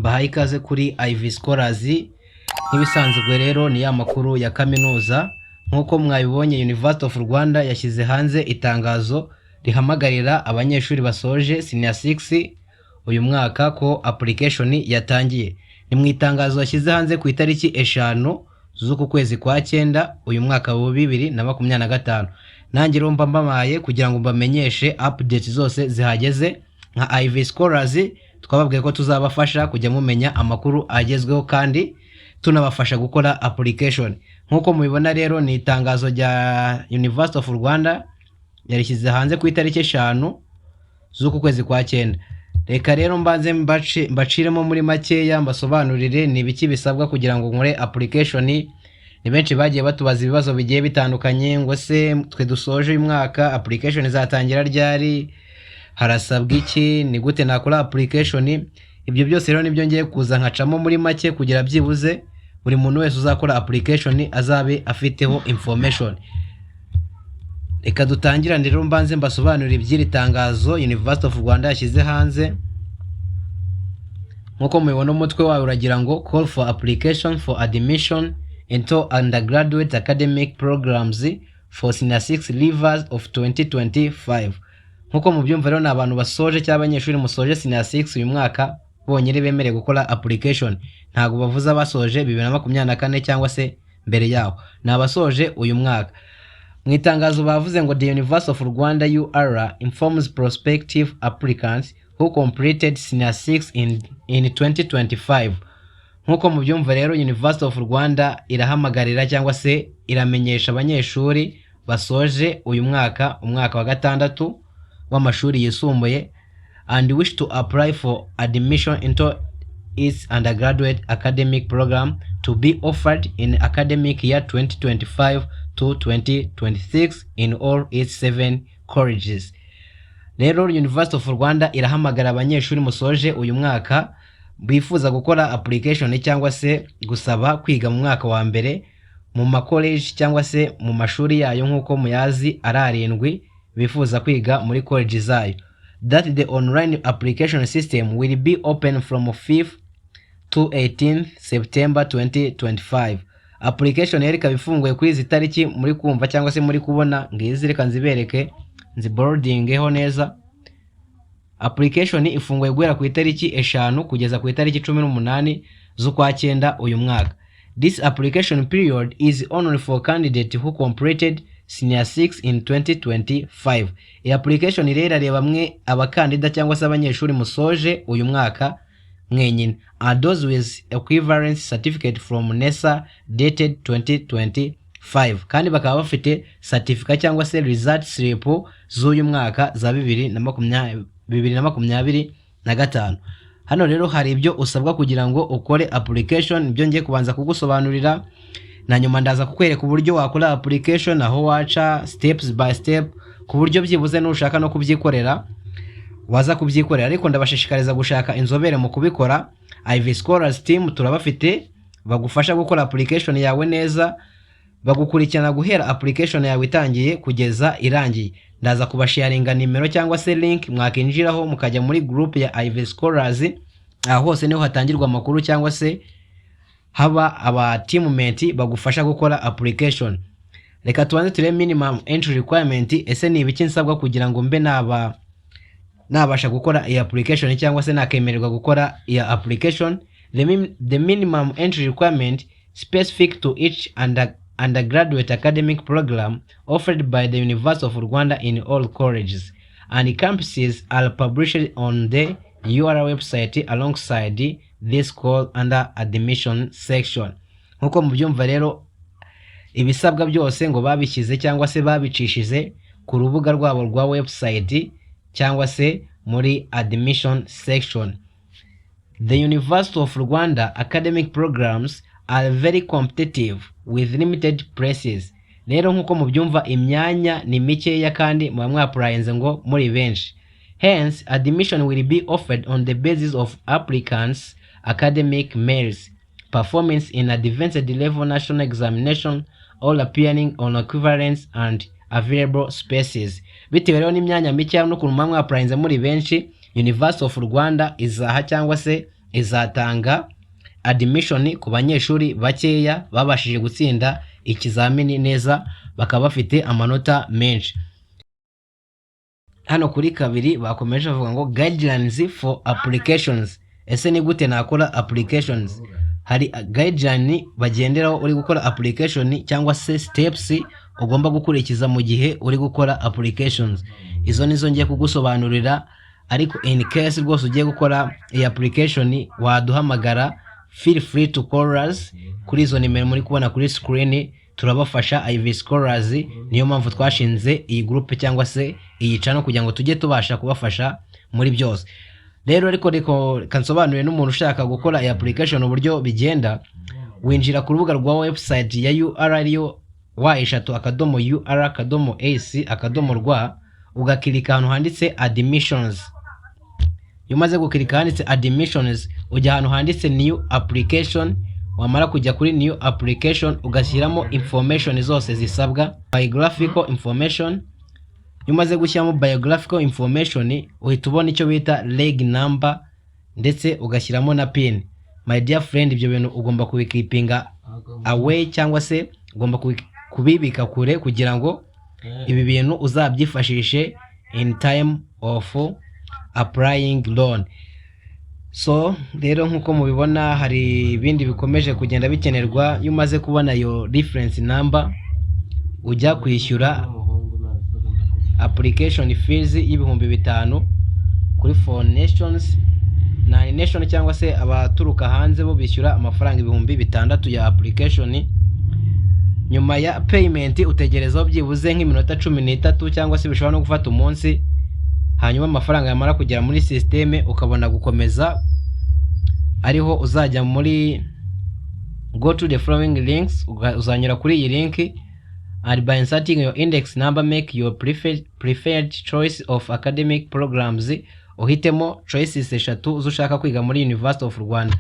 Mbahaye ikaze kuri Ivy Scholars. Nk'ibisanzwe rero ni ya makuru ya kaminuza. Nk'uko mwabibonye, University of Rwanda yashyize hanze itangazo rihamagarira abanyeshuri basoje senior 6 uyu mwaka ko application yatangiye. Ni mu itangazo yashyize hanze ku itariki 5 z'uku kwezi kwa cyenda uyu mwaka wa 2025. Nanjye rero mba mbamaye kugira ngo mbamenyeshe updates zose zihageze. Nka Ivy Scholars twababwiye ko tuzabafasha kujya mumenya amakuru agezweho kandi tunabafasha gukora application. Nk'uko mubibona rero, ni itangazo rya University of Rwanda yarishyize hanze ku itariki 5 z'uku kwezi kwa cyenda. Reka rero mbanze mbaciremo muri makeya, mbasobanurire ni ibiki bisabwa kugira ngo nkore application. Ni benshi bagiye batubaza ibibazo bigiye bitandukanye ngo: "Se twe dusoje uyu mwaka, application izatangira ryari? Harasabwa iki? Ni gute nakora application?" Ibyo byose rero nibyo ngiye kuza nkacamo muri make kugira byibuze buri muntu wese uzakora application azabe afiteho information. Reka dutangirane rero, mbanze mbasobanurire iby'iri tangazo University of Rwanda yashyize hanze. Nk'uko mubibona, umutwe wayo uragira ngo "Call for application for admission into undergraduate academic programs for senior 6 leavers of 2025". Nk'uko mubyumva rero, ni abantu basoje cyangwa abanyeshuri musoje senior 6 uyu mwaka bonyine bemerewe gukora application. Ntabwo bavuze abasoje 2024 cyangwa se mbere yaho, ni abasoje uyu mwaka. Mu itangazo bavuze ngo: "The University of Rwanda, UR, informs prospective applicants who completed senior 6 in 2025." Nk'uko mubyumva rero, University of Rwanda irahamagarira cyangwa se iramenyesha abanyeshuri basoje uyu mwaka, umwaka wa gatandatu w'amashuri yisumbuye, "and wish to apply for admission into its undergraduate academic program to be offered in academic year 2025 to 2026 in all its seven colleges." Rero University of Rwanda irahamagara abanyeshuri musoje uyu mwaka bifuza gukora application cyangwa se gusaba kwiga mu mwaka wa mbere mu makoleji cyangwa se mu mashuri yayo, nk'uko muyazi ari arindwi, bifuza kwiga muri college zayo, "that the online application system will be open from 5th to 18th September 2025." Application rero ikaba ifunguye kuri izi tariki muri kumva cyangwa se muri kubona ngizi. Reka nzibereke, nziboldingeho neza. Application ifunguye guhera ku itariki 5 kugeza ku itariki 18 z'ukwa cyenda uyu mwaka. "This application period is only for candidate who completed senior 6 in 2025." Iyi application rero irareba mwe abakandida cyangwa se abanyeshuri musoje uyu mwaka mwenyine, "and those with equivalence certificate from NESA dated 2025", kandi bakaba bafite certificate cyangwa se result slip z'uyu mwaka za 2025. Hano rero hari ibyo usabwa kugira ngo ukore application, ibyo ngiye kubanza kugusobanurira, na nyuma ndaza kukwereka uburyo wakora application, aho waca steps by step, ku buryo byibuze nushaka no kubyikorera waza kubyikorera. Ariko ndabashishikariza gushaka inzobere mu kubikora. Ivy Scholars Team turabafite, bagufasha gukora application yawe neza, bagukurikirana guhera application yawe itangiye kugeza irangiye. Ndaza kubasharinga nimero cyangwa se link mwakinjiraho mukajya muri group ya Ivy Scholars. Aha hose niho hatangirwa amakuru cyangwa se haba aba teammate bagufasha gukora application. Reka tubanze turebe minimum entry requirement. Ese ni ibiki nsabwa kugira ngo mbe naba nabasha gukora iyi application cyangwa se nakemererwa gukora iyi application? The minimum entry requirement specific to each undergraduate academic program offered by the University of Rwanda in all colleges and campuses are published on the UR website alongside this call under admission section. Nkuko mubyumva rero, ibisabwa byose ngo babishyize cyangwa se babicishije ku rubuga rwabo rwa website cyangwa se muri admission section. The University of Rwanda academic programs are very competitive with limited places. Rero nk'uko mubyumva, imyanya ni mikeya kandi muba mwapplyinze ngo muri benshi. "Hence, admission will be offered on the basis of applicants' academic merits, performance in advanced level national examination or appearing on equivalence and available spaces." Bitewe rero n'imyanya mikeya n'ukuntu muba mwapplyinze muri benshi, University of Rwanda izaha cyangwa se Izatanga admission ku banyeshuri bakeya babashije gutsinda ikizamini neza, bakaba bafite amanota menshi. Hano kuri kabiri bakomeje bavuga ngo "Guidelines for applications". Ese ni gute nakora applications? Hari guideline bagenderaho uri gukora application, cyangwa se steps ugomba gukurikiza mu gihe uri gukora applications. Izo nizo ngiye kugusobanurira, ariko in case rwose ugiye gukora iyi application, waduhamagara. Feel free to call us kuri izo nimero muri kubona kuri screen, turabafasha. IV Scholars, niyo mpamvu twashinze iyi group cyangwa se iyi channel, kugira ngo tujye tubasha kubafasha muri byose. Rero ariko reka nsobanurire n'umuntu ushaka gukora iyi application uburyo bigenda. Winjira ku rubuga rwa website ya UR, ariyo www.ur.ac.rw, ugakirika ahantu handitse "Admissions". Iyo umaze gukirika handitse "Admissions", ujya ahantu handitse "New application". Wamara kujya kuri "New application", ugashyiramo information zose zisabwa, biographical information. Iyo umaze gushyiramo biographical information, uhita ubona icyo bita reg number, ndetse ugashyiramo na PIN. My dear friend, ibyo bintu ugomba kubikeepinga away, cyangwa se ugomba kubibika kure, kugira ngo ibi bintu uzabyifashishe in time of applying loan. So rero, nk'uko mubibona, hari ibindi bikomeje kugenda bikenerwa. Iyo umaze kubona iyo reference number, ujya kwishyura application fees y'5,000 kuri for nations na nation, cyangwa se abaturuka hanze bo bishyura amafaranga 6,000 ya application. Nyuma ya payment, utegerezaho byibuze nk'iminota 13, cyangwa se bishobora no gufata umunsi, hanyuma amafaranga yamara kugera muri système, ukabona gukomeza. Ariho uzajya muri "Go to the following links", uzanyura kuri iyi link, and by inserting your index number, make your preferred choice of academic programs. Uhitemo choices eshatu z'ushaka kwiga muri University of Rwanda.